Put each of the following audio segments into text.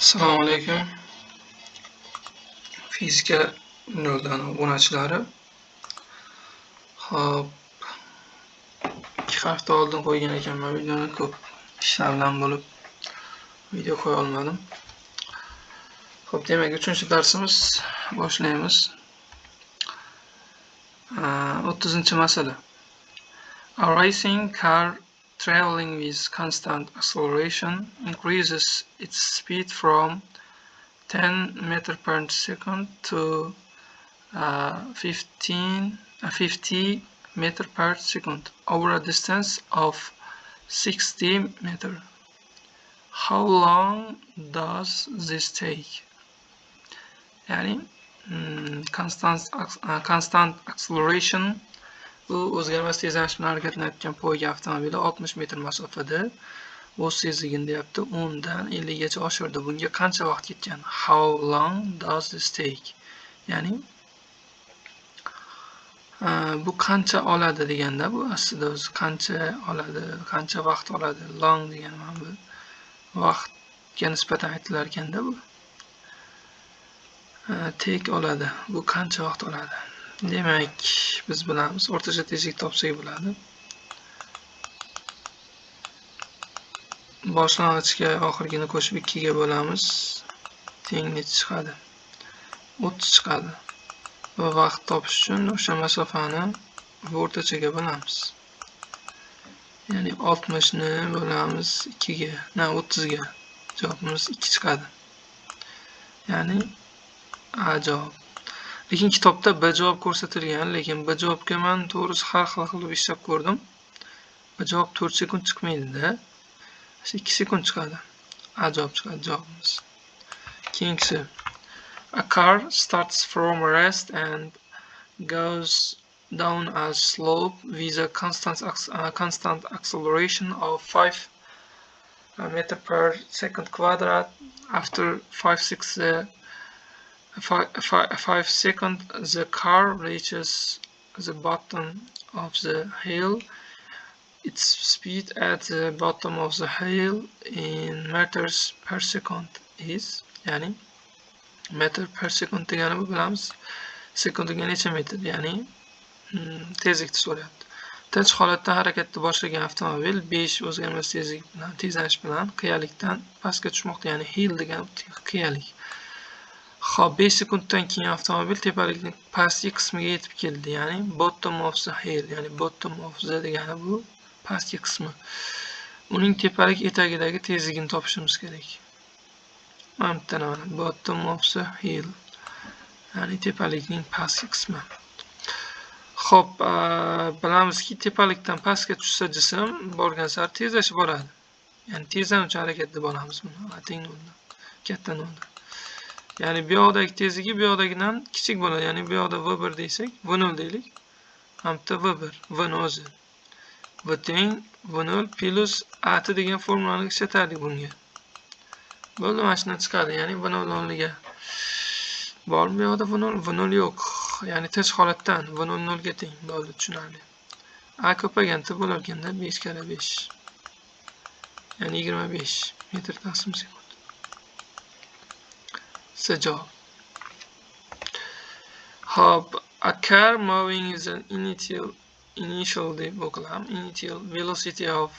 Assalomu alaykum. Fizika noldan obunachilari. Xo'p, 2 hafta oldin qo'ygan ekanman videoni, ko'p ishlar bilan bo'lib video qo'ya olmadim. Xo'p, demak, 3-darsimiz boshlaymiz. 30-masala. A racing car traveling with constant acceleration increases its speed from 10 meter per second to 50 meter per second over a distance of 60 meter. How long does this take? Ya'ni constant acceleration bu o'zgarmas tezlanish bilan harakatlanayotgan poyga avtomobili 60 metr masofada o'z tezligini deyapti 10 dan 50 gacha oshirdi. Bunga qancha vaqt ketgan? How long does this take? Ya'ni bu qancha oladi deganda, bu aslida o'zi qancha oladi, qancha vaqt oladi. Long degani mana bu vaqtga nisbatan aytilar ekanda bu. Take oladi. Bu qancha vaqt oladi? Demak, biz bilamiz, o'rtacha tezlik topsak bo'ladi. Boshlang'ichga oxirgini qo'shib 2 ga bo'lamiz. Teng necha chiqadi? 30 chiqadi. Va vaqt topish uchun o'sha masofani o'rtachaga bo'lamiz. Ya'ni 60 ni bo'lamiz 2 ga, na 30 ga. Javobimiz 2 chiqadi. Ya'ni A javob. Lekin kitobda B javob ko'rsatilgan, lekin B javobga men to'g'risi har xil qilib ishlab ko'rdim. B javob 4 sekund chiqmaydi-da. 2 sekund chiqadi. A javob chiqadi javobimiz. Keyingisi. A car starts from rest and goes down a slope with a constant acceleration of 5 meter per second quadrat. After 5 seconds, the car reaches the bottom of the hill. Its speed at the bottom of the hill in meters per second is, ya'ni meter per second degani bu bilamiz, sekundiga necha metr, ya'ni tezlikni so'rayapti. Tinch holatda harakatni boshlagan avtomobil 5 o'zgarmas tezlik bilan tezlanish bilan qiyalikdan pastga tushmoqda, ya'ni hill degani qiyalik. Xo'p, 5 sekunddan keyin avtomobil tepalikning pastki qismiga yetib keldi, ya'ni bottom of the hill, ya'ni bottom of the degani bu pastki qismi. Uning tepalik etagidagi tezligini topishimiz kerak. Mana bitta mana bottom of the hill, ya'ni tepalikning pastki qismi. Xo'p, bilamizki, tepalikdan pastga tushsa jism borgan sari tezlashib boradi. Ya'ni tezlanuvchi harakat deb olamiz buni. A teng noldan, katta noldan. Ya'ni bu yoqdagi tezligi bu yoqdagidan kichik bo'ladi. Ya'ni bu yoqda v1 desak, v0 deylik. Ham bitta v1, v ni o'zi. V teng v0 plus at degan formulani ishlatardik bunga. Bo'ldi, mana shundan chiqadi. Ya'ni v0 o'rniga bormi bu yoqda v0? V0 yo'q. Ya'ni tinch holatdan v0 0 ga teng. Bo'ldi, tushunarli. A ko'payganda bo'lar ekanda 5 karra 5. Ya'ni 25 metr taqsim sekund. Javob. Xo'p, a car moving is an initial deb o'qiladi. Initial velocity of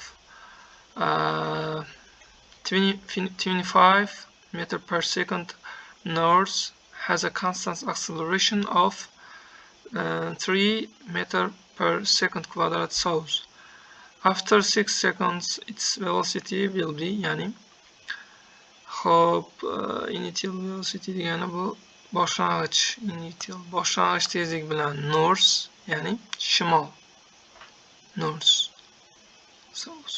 25 meter per second north has a constant acceleration of 3 meter per second quadrat south. After 6 seconds its velocity will be, ya'ni xo'p, initial velocity degani bu boshlang'ich, initial boshlang'ich tezlik bilan north, ya'ni shimol, north, south.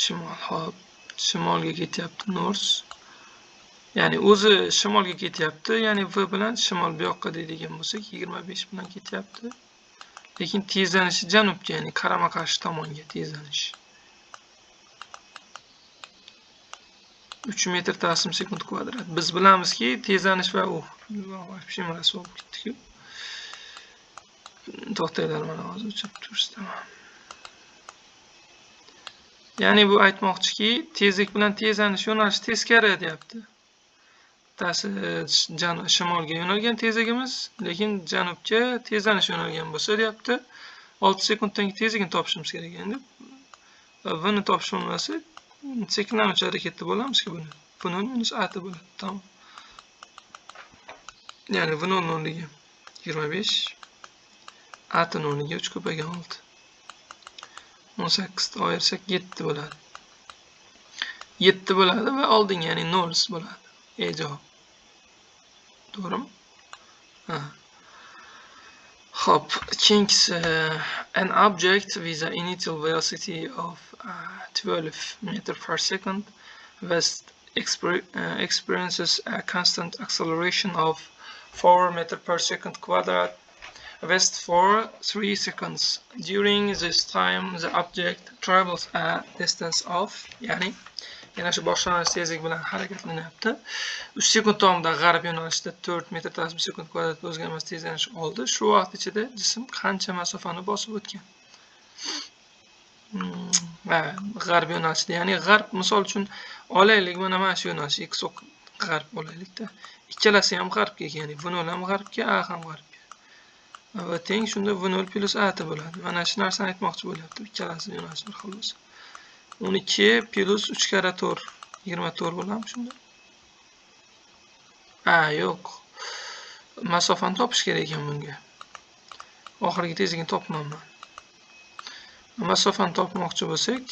Shimol, xo'p, shimolga ketyapti north. Ya'ni o'zi shimolga ketyapti, ya'ni v bilan shimol bu yoqqa deydigan bo'lsak 25 bilan ketyapti. Lekin tezlanishi janubga, ya'ni qarama-qarshi tomonga tezlanish. 3 metr taqsim sekund kvadrat. Biz bilamizki, tezlanish va вообще rasvo bo'lib ketdi-ku. To'xtanglar, mana hozir o'chirib tursam. Ya'ni bu aytmoqchiki, tezlik bilan tezlanish yo'nalishi teskari deyapti. Bittasi shimolga yo'nalgan tezligimiz, lekin janubga tezlanish yo'nalgan bo'lsa deyapti. 6 sekunddan keyin tezligini topishimiz kerak endi. V ni topish bo'lmasa, sekinlanuvchi harakatda bo'lamizki buni. V0 minus at bo'ladi. Tamom. Ya'ni V0 o'rniga 25, at o'rniga 3 ko'paygan 6. 18 ni ayirsak 7 bo'ladi. 7 bo'ladi va oldingi, ya'ni 0 bo'ladi. E javob. To'g'rimi? Ha. Xo'p, keyingisi an object with an initial velocity of 12 meter per second west experiences a constant acceleration of 4 meter per second quadrate west for 3 seconds. During this time the object travels a distance of, ya'ni yana shu boshlang'ich tezlik bilan harakatlanyapti. 3 sekund davomida g'arb yo'nalishida 4 metr taqsim sekund kvadrat o'zgarmas tezlanish oldi. Shu vaqt ichida jism qancha masofani bosib o'tgan? G'arb yo'nalishida, ya'ni g'arb, misol uchun olaylik, mana shu yo'nalish x o'q g'arb olaylikda. Ikkalasi ham g'arbga, ya'ni V0 ham g'arbga, A ham g'arbga. Va teng shunda V0 plus A bo'ladi. Mana shu narsani aytmoqchi bo'lyapti. Ikkalasi yo'nalish bir xil bo'lsa. 12 plus 3 karra 4, 24 bo'ladimi shunda? Ha, yo'q. Masofani topish kerak ekan bunga. Oxirgi tezligini topmayman. Masofani topmoqchi bo'lsak,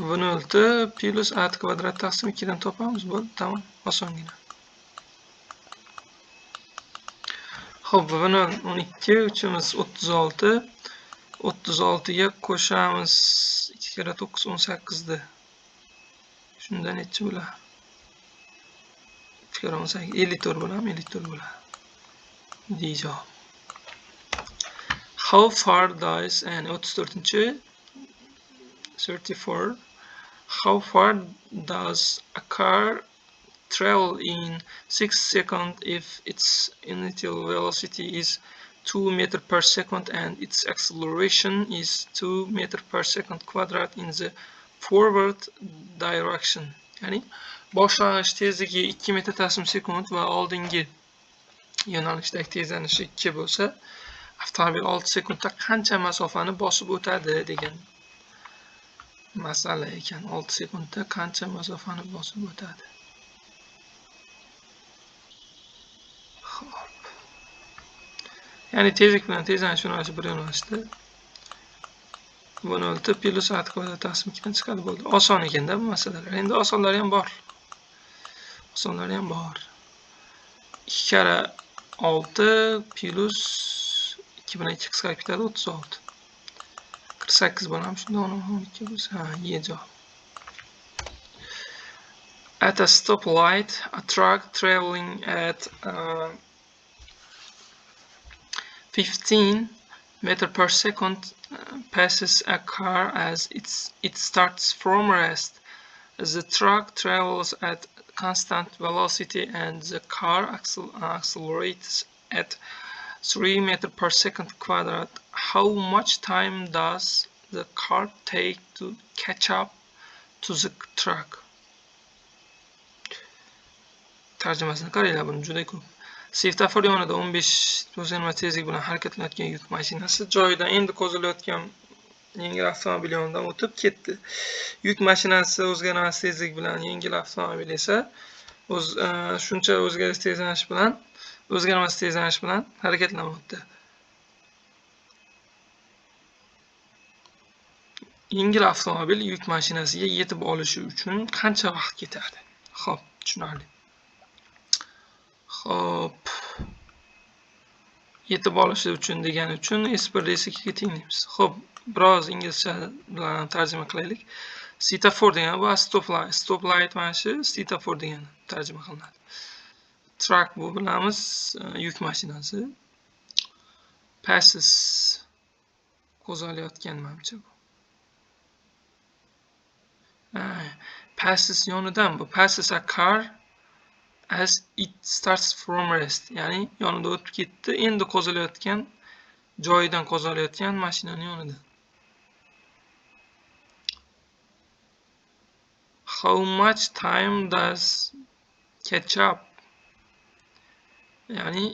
V0 plus A kvadrat taqsim 2 dan topamiz. Bo'ldi, tamom, osongina. Xo'p, V0 12, 3imiz 36. 36 ga qo'shamiz 2 karra 9 18 ni. Shunda nechi bo'ladi? 3 karra 18 54 bo'ladimi? 54 bo'ladi. D javob. How far does, ya'ni 34-chi 34. How far does a car travel in 6 seconds if its initial velocity is 2 meter per second and its acceleration is 2 meter per second quadrat in the forward direction? Ya'ni boshlang'ich tezligi 2 metr taqsim sekund va oldingi yo'nalishdagi tezlanishi 2 bo'lsa, avtomobil 6 sekundda qancha masofani bosib o'tadi degan masala ekan. 6 sekundda qancha masofani bosib o'tadi? Xo'p. Ya'ni tezlik bilan tezlanish yo'nalishi bir yo'nalishda. V0 plus A kvadrat taqsim 2 dan chiqadi, bo'ldi. Oson ekanda bu masalalar. Endi osonlari ham bor. Osonlari ham bor. 2 karra 6 plus 2 bilan 2 qisqarib ketadi, 36. 48 bo'ladimi shunda? 12 bo'lsa, ha, E javob. At a stoplight, a truck traveling at 15 meter per second passes a car as it starts from rest. The truck travels at constant velocity and the car accelerates at 3 meter per second quadrate. How much time does the car take to catch up to the truck? Tarjimasini qaranglar, buni juda ko'p. Svetofor yonida 15 o'zgarmas tezlik bilan harakatlanayotgan yuk mashinasi joyidan endi qo'zg'alayotgan yengil avtomobil yonidan o'tib ketdi. Yuk mashinasi o'zgarmas tezlik bilan, yengil avtomobil esa shuncha o'zgarish tezlanish bilan, o'zgarmas tezlanish bilan harakatlanmoqda. Yengil avtomobil yuk mashinasiga yetib olishi uchun qancha vaqt ketadi? Xo'p, tushunarli. Xo'p. Yetib olishi uchun degani uchun S1 S2 ga tenglaymiz. Xo'p, biroz inglizcha bilan tarjima qilaylik. Svetofor degani bu stoplight, stoplight mana shu svetofor degani tarjima qilinadi. Truck bu bilamiz, yuk mashinasi. Passes qo'zg'alayotgan manimcha bu. Passes yonidan bu passes a car as it starts from rest, ya'ni yonida o'tib ketdi, endi qo'zg'alayotgan joyidan qo'zg'alayotgan mashinani yonida. How much time does catch up? Ya'ni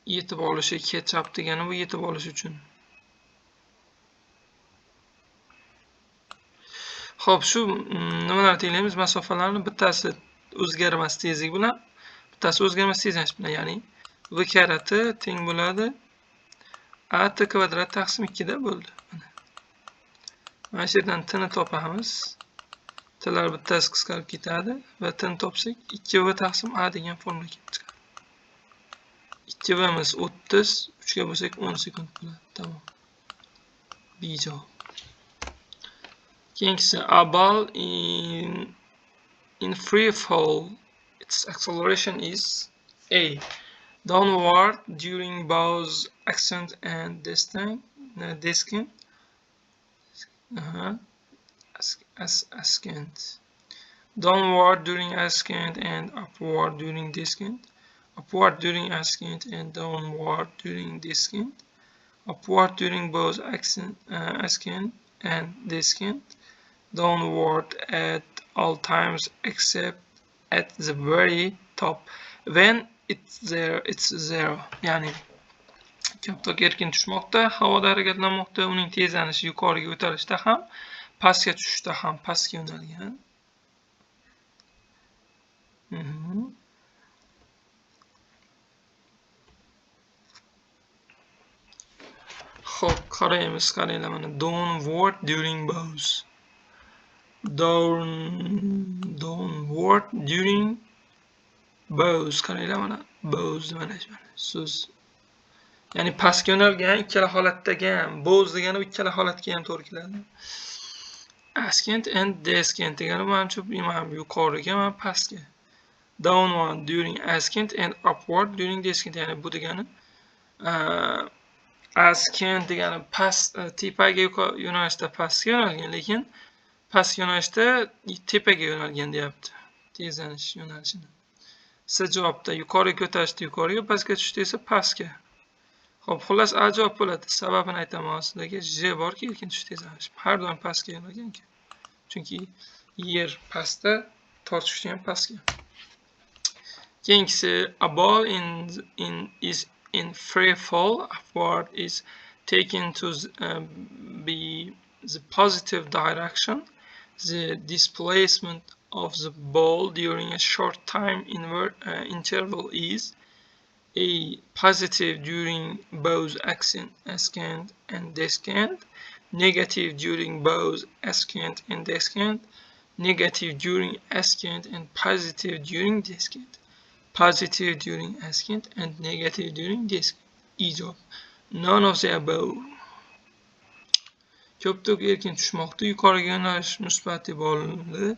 yetib olishi, catch up degani bu yetib olish uchun. Xo'p, shu nimalarni tenglaymiz? Masofalarni bittasi o'zgarmas tezlik bilan, bittasi o'zgarmas tezlanish bilan, ya'ni v karra t teng bo'ladi a t kvadrat taqsim 2 da bo'ldi. Mana shu yerdan t ni topamiz. T'lar bittasi qisqarib ketadi va t ni topsak 2v taqsim a degan formula kelib chiqadi. 2v'miz 30, 3 ga bo'lsak 10 sekund bo'ladi. Tamom. B javob. Keyingisi a ball in free fall, its acceleration is a downward during both ascent and descent. Ascent. Downward during ascent and upward during descent. Upward during ascent and downward during descent. Upward during both ascent and descent. Downward at all times except at the very top when it's there, it's zero. Ya'ni koptok erkin tushmoqda, havoda harakatlanmoqda, uning tezlanishi yuqoriga ko'tarilishda ham, pastga tushishda ham pastga yo'nalgan. Xo'p, qaraymiz, qaranglar mana downward during both. Downward during both, qaranglar mana both mana so'z. Ya'ni pastga yo'nalgan ikkala holatdagi ham, both degani ikkala holatga ham to'g'ri keladi. Ascent and descent degani manimcha ham yuqoriga ham pastga. Downward during ascent and upward during descent, ya'ni bu degani ascent degani past, tepaga yo'nalishda pastga yo'nalgan, lekin past yo'nalishda tepaga yo'nalgan deyapti. Tezlanish yo'nalishini. C javobda yuqoriga ko'tarishda yuqoriga, pastga tushishda esa pastga. Xo'p, xullas A javob bo'ladi. Sababini aytaman hozir sizlarga. J borki, erkin tushish tezlanish har doim pastga yo'nalgan-ku. Chunki yer pastda, tortish kuchi ham pastga. Keyingisi a ball is in free fall upward is taken to be the positive direction. The displacement of the ball during a short time interval is a positive during both ascent and descent, negative during both ascent and descent, negative during ascent and positive during descent, positive during ascent and negative during descent. E javob. None of the above. Koptok erkin tushmoqda, yuqoriga yo'nalish musbat deb olindi.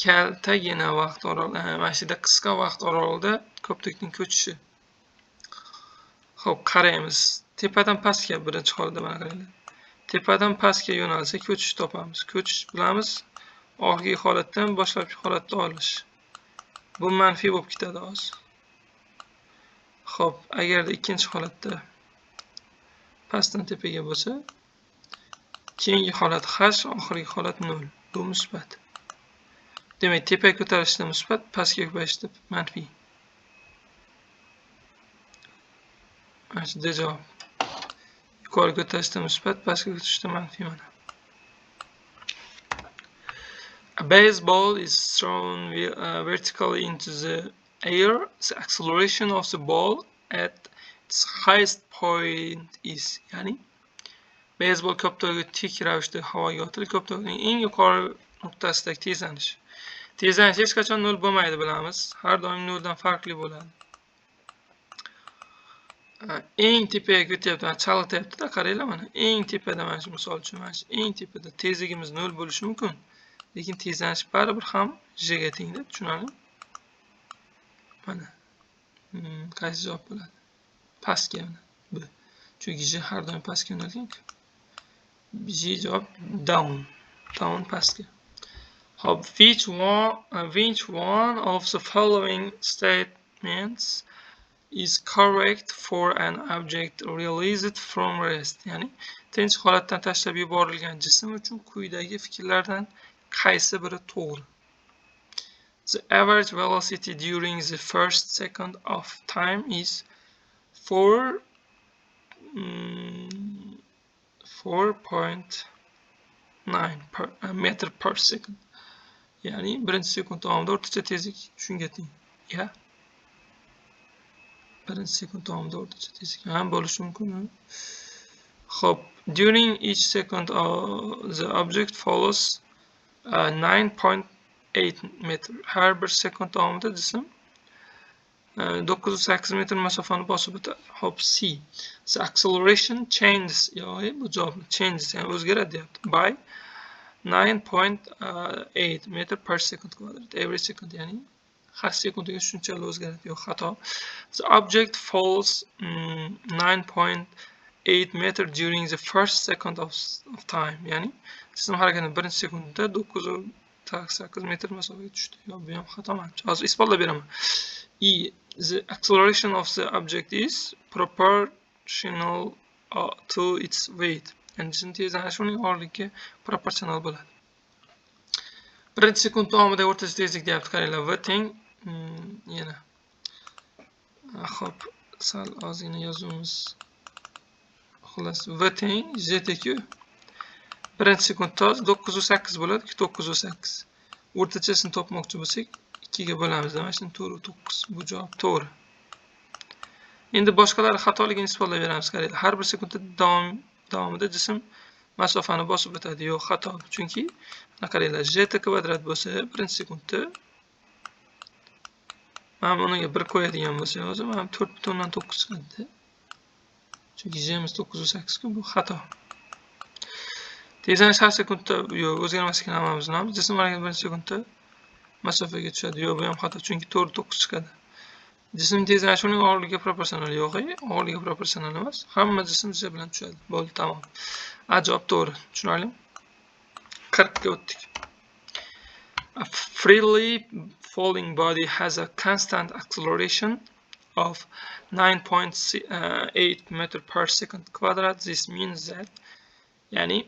Kaltagina vaqt oralig'i, mana shu yerda qisqa vaqt oralig'ida koptokning ko'chishi. Xo'p, qaraymiz. Tepadan pastga birinchi holatda mana qaranglar. Tepadan pastga yo'nalsa ko'chish topamiz. Ko'chish bilamiz, oxirgi holatdan boshlabki holatda olish. Bu manfiy bo'lib ketadi hozir. Xo'p, agarda ikkinchi holatda pastdan tepaga bo'lsa, keyingi holat h, oxirgi holat 0. Bu musbat. Demak, tepaga ko'tarilishda musbat, pastga ko'payishda manfiy. Mana shu javob. Yuqori ko'tarilishda musbat, pastga ko'tarilishda manfiy mana. A baseball is thrown vertically into the air. The acceleration of the ball at its highest point is, ya'ni beyzbol koptogi tik ravishda havoga otilib, koptokning eng yuqori nuqtasidagi tezlanish. Tezlanish hech qachon nol bo'lmaydi, bilamiz. Har doim noldan farqli bo'ladi. Eng tepaga ketyapti, mana chalg'ityapti-da, qaranglar mana. Eng tepada mana shu misol uchun mana shu eng tepada tezligimiz nol bo'lishi mumkin. Lekin tezlanish baribir ham j ga tengda, tushunarlimi? Mana. Qaysi javob bo'ladi? Pastga mana B. Chunki j har doim pastga yo'nalgan-ku. J javob down. Down pastga. Hop, which one of the following statements is correct for an object released from rest? Ya'ni tinch holatdan tashlab yuborilgan jism uchun quyidagi fikrlardan qaysi biri to'g'ri? The average velocity during the first second of time is 4.9 meter per second. Ya'ni birinchi sekund davomida o'rtacha tezlik shunga teng. Ya. Birinchi sekund davomida o'rtacha tezlik ham bo'lishi mumkin. Xo'p, during each second the object follows 9.8 meter. Har bir sekund davomida jism 9.8 metr masofani bosib o'tadi. Xo'p, C. The acceleration changes. Yo'q, bu javob changes, ya'ni o'zgaradi deyapti. By 9.8 meter per second kvadrat. Every second, ya'ni har sekundiga shunchalik o'zgaradi. Yo'q, xato. The object falls 9.8 meter during the first second of time. Ya'ni jism harakatini birinchi sekundda 9.8 metr masofaga tushdi. Yo'q, bu ham xato manimcha. Hozir isbotlab beraman. E. The acceleration of the object is proportional to its weight. Ya'ni jism tezlanishi uning og'irligiga proporsional bo'ladi. Birinchi sekund davomida o'rtacha tezlik deyapti, qaranglar, v teng yana. Xo'p, sal ozgina yozuvimiz. Xullas, v teng gt. Birinchi sekundda 9.8 bo'ladi, 9.8. O'rtachasini topmoqchi bo'lsak, 2 ga bo'lamiz, demak, shuni 4.9. Bu javob to'g'ri. Endi boshqalari xatoligini isbotlab beramiz, qaranglar. Har bir sekundda davomida jism masofani bosib o'tadi. Yo'q, xato. Chunki mana qaranglar, gt kvadrat bo'lsa, birinchi sekundda mana buniga 1 qo'yadigan bo'lsa, hozir mana 4.9 chiqadi. Chunki jimiz 9.8 ku, bu xato. Tezlanish har sekundda yo'q, o'zgarmasligini hammamiz bilamiz. Jism harakati birinchi sekundda masofaga tushadi. Yo'q, bu ham xato, chunki 4.9 chiqadi. Jism tezlanishi uning og'irligiga proporsional. Yo'q, og'irligiga proporsional emas. Hamma jism z bilan tushadi. Bo'ldi, tamom. A javob to'g'ri. Tushunarlimi? 40 ga o'tdik. A freely falling body has a constant acceleration of 9.8 meter per second kvadrat. This means that, ya'ni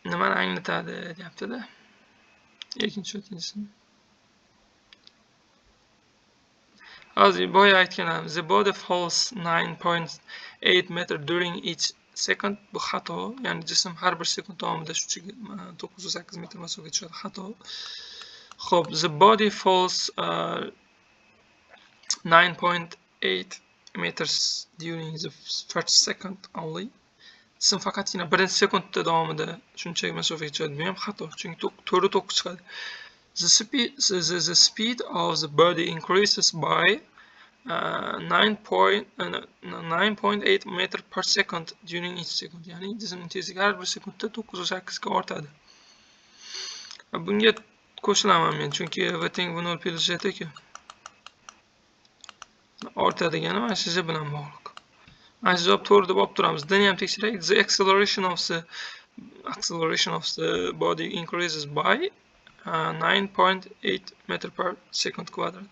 nimani anglatadi deyapti-da. Ikkinchi o'tkinchisini. Hozir boya aytganimiz, the body falls 9.8 meter during each second. Bu xato. Ya'ni jism har bir sekund davomida shuncha 9.8 metr masofaga tushadi. Xato. Xo'p, the body falls 9.8 meters during the first second only. Jism faqatgina birinchi sekundda davomida shuncha masofaga tushadi. Bu ham xato, chunki 4.9 chiqadi. The speed of the body increases by 9.8 meter per second during each second. Ya'ni jismning tezligi har bir sekundda 9.8 ga ortadi. Bunga qo'shilaman men, chunki v teng v0 plus gt ku. Ortadigani mana shu z bilan bog'liq. Mana shu javob to'g'ri deb olib turamiz. D ni ham tekshiraylik. The acceleration of the body increases by 9.8 meter per second kvadrat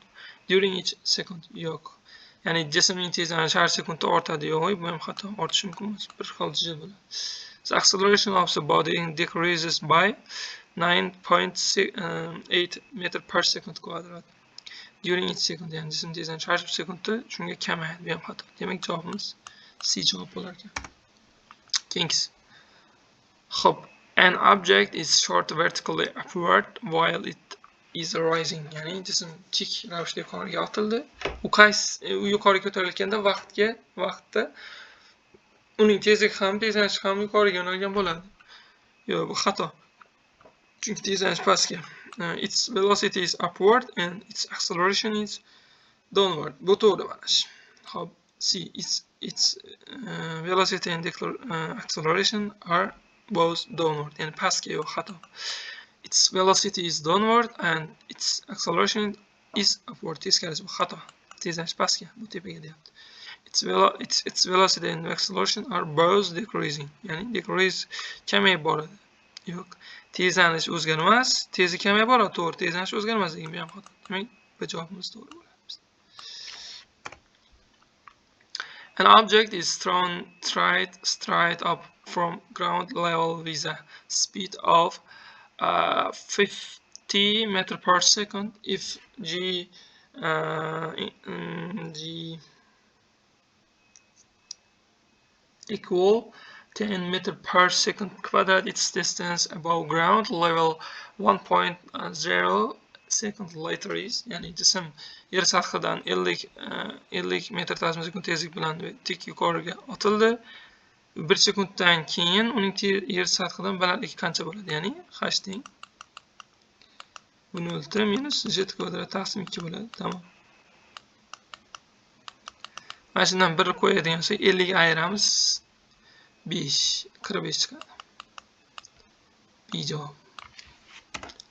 during each second. Yo'q. Ya'ni jismning tezlanishi har sekundda ortadi. Yo'q, bu ham xato. Ortishi mumkin emas. Bir xil z bo'ladi. The acceleration of the body decreases by 9.8 meter per second kvadrat during each second. Ya'ni jism tezlanishi har bir sekundda shunga kamayadi. Bu ham xato. Demak, javobimiz C javob bo'lar ekan. Keyingisi. Xo'p, an object is shot vertically upward while it is rising. Ya'ni jism tik ravishda yuqoriga otildi. U qaysi u yuqoriga ko'tarilayotganda vaqtda uning tezligi ham, tezlanishi ham yuqoriga yo'nalgan bo'ladi. Yo'q, bu xato. Chunki tezlanish pastga. Its velocity is upward and its acceleration is downward. Bu to'g'ri mana shu. Xo'p, C its velocity and acceleration are both downward. Ya'ni pastga, yo'q, xato. Its velocity is downward and its acceleration is upward. Teskarisi, bu xato. Tezlanish pastga, bu tepaga deyapti. Its velocity and acceleration are both decreasing. Ya'ni decrease kamayib boradi. Yo'q. Tezlanish o'zgarmas, tezlik kamayib boradi, to'g'ri. Tezlanish o'zgarmas degan bu ham xato. Demak, bu javobimiz to'g'ri bo'ladi. An object is thrown straight up from ground level with a speed of t meter per second if g g equal 10 meter per second quadrate, its distance above ground level 1.0 second later is. Ya'ni jism yer sathidan 50 metr taqsim sekund tezlik bilan tik yuqoriga otildi. 1 sekunddan keyin uning yer sathidan balandligi qancha bo'ladi? Ya'ni h teng 0 minus z kvadrat taqsim 2 bo'ladi. Tamom. Mana shundan 1 qo'yadigan bo'lsak 50 ga ayiramiz. 5, 45 chiqadi. B javob.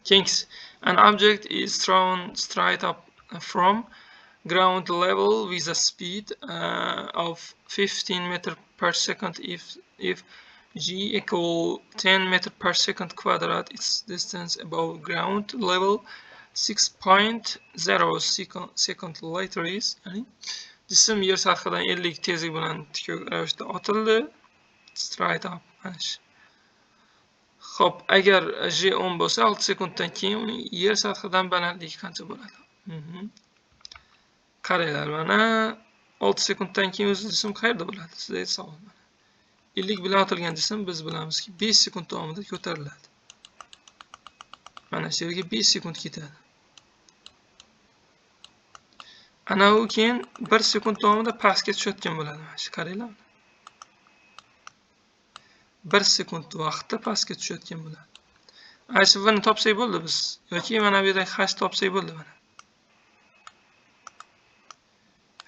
Keyingisi. An object is thrown straight up from ground level with a speed of 15 meter per second. If g equal 10 meter per second quadrate, its distance above ground level 6.0 second later is. Ya'ni jism yer sathidan 50 tezlik bilan tik ravishda otildi. Straight up. Mana shu. Xo'p, agar g 10 bo'lsa, 6 sekunddan keyin uning yer sathidan balandligi qancha bo'ladi? Qaranglar, mana 6 sekunddan keyin o'zi jism qayerda bo'ladi? Sizga savol. 50 bilan otilgan jism biz bilamizki 5 sekund davomida ko'tariladi. Mana shu yerga 5 sekund ketadi. Ana u keyin 1 sekund davomida pastga tushayotgan bo'ladi. Mana shu qaranglar. 1 sekund vaqtda pastga tushayotgan bo'ladi. Ana shu v ni topsak bo'ldi biz. Yoki mana bu yerdagi h topsak bo'ldi mana.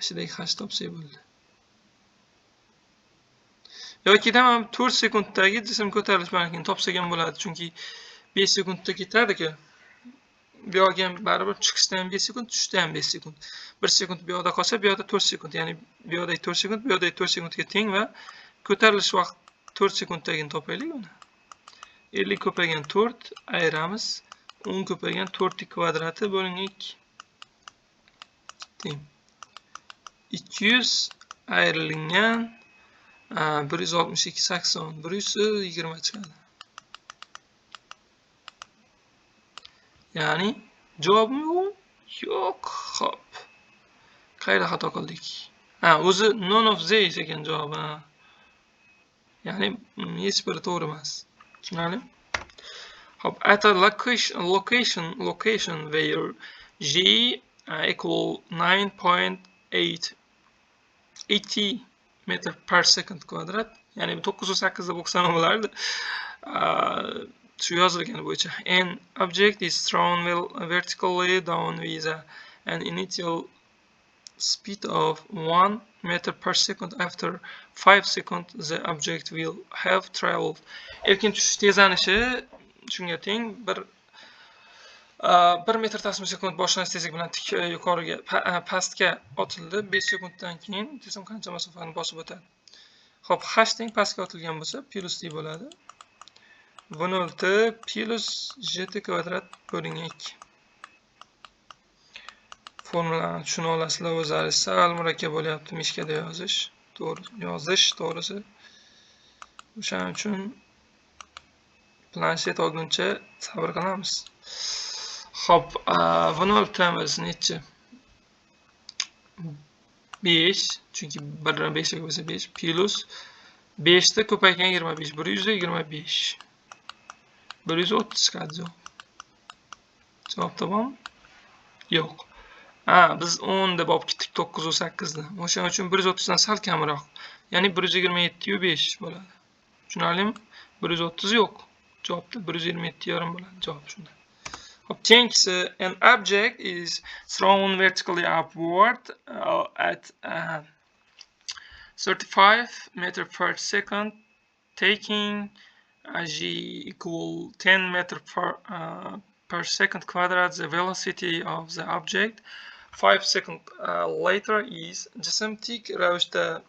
Shudagi h topsak bo'ldi. Yoki da mana 4 sekunddagi jism ko'tarilish balandligini topsak ham bo'ladi, chunki 5 sekundda ketadi-ku. Bu yoqga ham baribir chiqishda ham 5 sekund, tushishda ham 5 sekund. 1 sekund bu yoqda qolsa, bu yoqda 4 sekund, ya'ni bu yoqdagi 4 sekund, bu yoqdagi 4 sekundga teng va ko'tarilish vaqt 4 sekunddagini topaylik uni. 50 ko'paygan 4 ayiramiz 10 ko'paygan 4 kvadrati bo'lingan 2 teng 200 ayrilingan 162 80 120 chiqadi. Ya'ni javobim yo'q. Xo'p. Qayerda xato qildik? Ha, o'zi none of these ekan javobi. Ya'ni hech biri to'g'ri emas. Tushunarlimi? Xo'p, at a location where g equal 9.8 80 meter per second kvadrat, ya'ni 9.8 deb o'qisam ham bo'lardi. Shu yozilgani bo'yicha an object is thrown vertically down with an initial speed of 1 meter per second. After 5 seconds the object will have traveled. Erkin tushish tezlanishi shunga teng 1 metr taqsim sekund boshlanish tezligi bilan tik yuqoriga pastga otildi. 5 sekunddan keyin jism qancha masofani bosib o'tadi? Xo'p, h teng pastga otilgan bo'lsa plus d bo'ladi. V0 t plus gt kvadrat bo'lingan 2. Formulani tushuna olasizlar o'zlaringiz. Sal murakkab bo'lyapti mishkada yozish. To'g'ri yozish to'g'risi. O'shaning uchun planshet olguncha sabr qilamiz. Xo'p, V0 tamiz nechi? 5, chunki 1 5 ga bo'lsa 5 plus 5 ta ko'paygan 25, 125. 130 chiqadi javob. Javob topami? Yo'q. Ha, biz 10 deb olib ketdik 9.8 ni. O'shaning uchun 130 dan sal kamroq. Ya'ni 127.5 bo'ladi. Tushunarlimi? 130 yo'q. Javobda 127.5 bo'ladi javob shunda. Xo'p, keyingisi an object is thrown vertically upward at 35 meter per second, taking g equal 10 meter per second quadrat. The velocity of the object 5 seconds later is. Jism tik ravishda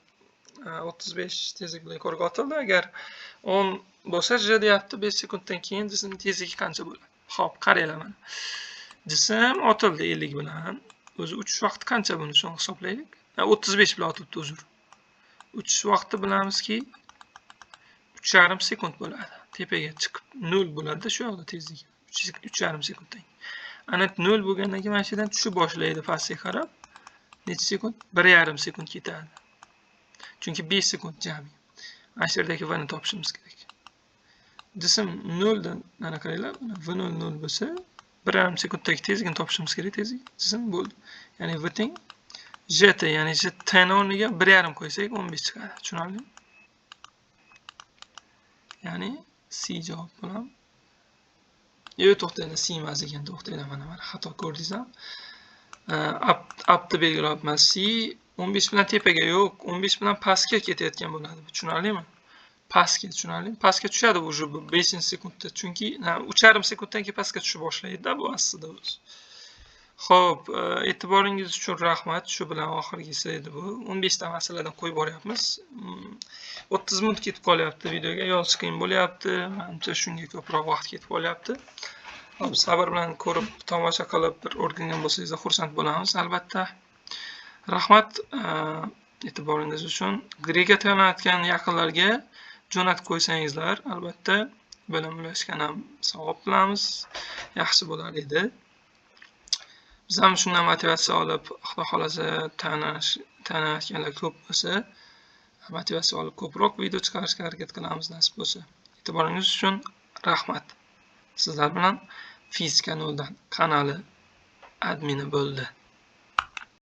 35 tezlik bilan yuqoriga otildi. Agar 10 bo'lsa g deyapti, 5 sekunddan keyin jismning tezligi qancha bo'ladi? Xo'p, qaranglar mana. Jism otildi 50 bilan. O'zi uchish vaqti qancha buni so'ng hisoblaylik. 35 bilan otilibdi, uzr. Uchish vaqti bilamizki 3,5 sekund bo'ladi. Tepaga chiqib 0 bo'ladi shu yoqda tezligi. 3,5 sekunddan. Ana 0 bo'lgandan keyin mana shu yerdan tushib boshlaydi pastga qarab. Necha sekund? 1,5 sekund ketadi. Chunki 5 sekund jami. Mana shu yerdagi v ni topishimiz kerak. Jism 0 dan, mana qaranglar, mana v 0 0 bo'lsa, 1,5 sekunddagi tezligini topishimiz kerak, tezlik jism bo'ldi. Ya'ni v teng gt, ya'ni t ni o'rniga 1,5 qo'ysak 15 chiqadi. Tushunarlimi? Ya'ni C javob bo'ladi. Yo'q, to'xtanglar, C emas ekan, to'xtanglar, mana xato ko'rdingizmi? Apni belgilayapman. C 15 bilan tepaga yo'q, 15 bilan pastga ketayotgan bo'ladi. Tushunarlimi? Pastga, tushunarlimi? Pastga tushadi уже bu 5-sekundda, chunki 3,5 sekunddan keyin pastga tushib boshlaydi-da bu aslida o'zi. Xo'p, e'tiboringiz uchun rahmat. Shu bilan oxirgisi edi bu. 15 ta masaladan qo'yib boryapmiz. 30 minut ketib qolyapti videoga. Yozish qiyin bo'lyapti. Manimcha shunga ko'proq vaqt ketib qolyapti. Xo'p, sabr bilan ko'rib, tomosha qilib bir o'rgangan bo'lsangiz xursand bo'lamiz albatta. Rahmat e'tiboringiz uchun. Grega tayyorlanayotgan yaqinlarga jo'natib qo'ysangizlar, albatta bilim ulashgan ham savob bilamiz. Yaxshi bo'lar edi. Biz ham shundan motivatsiya olib, Xudo xolasa tayyorlanayotganlar ko'p bo'lsa, motivatsiya olib ko'proq video chiqarishga harakat qilamiz nasib bo'lsa. E'tiboringiz uchun rahmat. Sizlar bilan Fizika noldan kanali admini bo'ldi.